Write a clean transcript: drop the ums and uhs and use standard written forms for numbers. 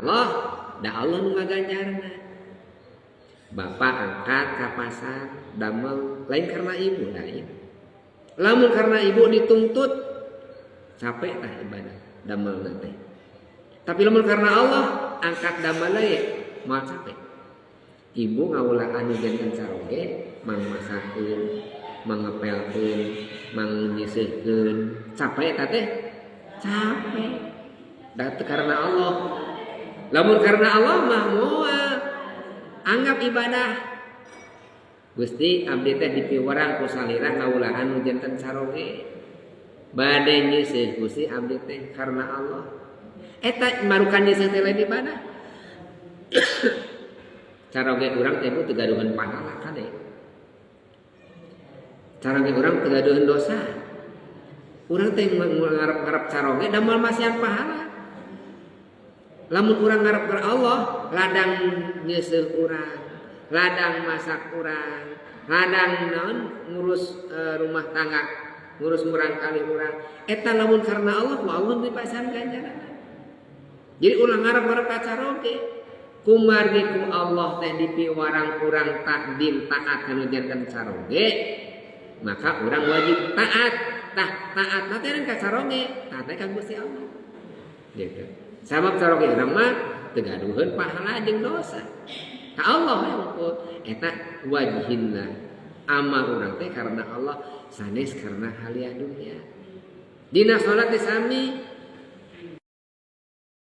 Allah, da Allah nu ngaganjarna. Bapak angkat ka pasar damel lain karena ibu lain. Lamun karena ibu dituntut capek tah ibadah damel teh. Tapi lamun karena Allah angkat damel ye moal capek. Ibu ngawula anu janten caroge mangmasakeun, mangepelkeun, mangnyeuseuhkeun, capek tah teh? Capek. Da teu karena Allah. Lamun karena Allah mah moal anggap ibadah. Gusti, abdi teh dipiwarang ku salira ngawulaan nu janten caroge. Bade nyeuseuh, Gusti, abdi teh karena Allah. Eta marukan nyeuseuh teh lain ibadah. Caroge urang teh, Bu, teu gaduhan pahala, kade. Caroge urang teu gaduhan dosa. Urang teh ngarep-ngarep caroge da moal masihan pahala. Lamun urang ngarep ke Allah, ladang nyeuseuh urang, ladang masak urang, ladang naon ngurus rumah tangga, ngurus murang kali urang. Eta lamun karena Allah, ku Allah dipasihan ganjaran. Jadi ulah ngarep-ngarep ka caroge. Kumargi ku Allah teh dipiwarang urang takdim taat kanu janten caroge, maka urang wajib taat. Tah, taat teh ka caroge, taat teh ka Gusti Allah. Gitu. Sabab caroge urang mah teu gaduheun pahala jeung dosa. Ka Allah we unggul. Eta wajhinna amal urang teh karena Allah, sanes karena haliah dunia. Dina salat teh sami.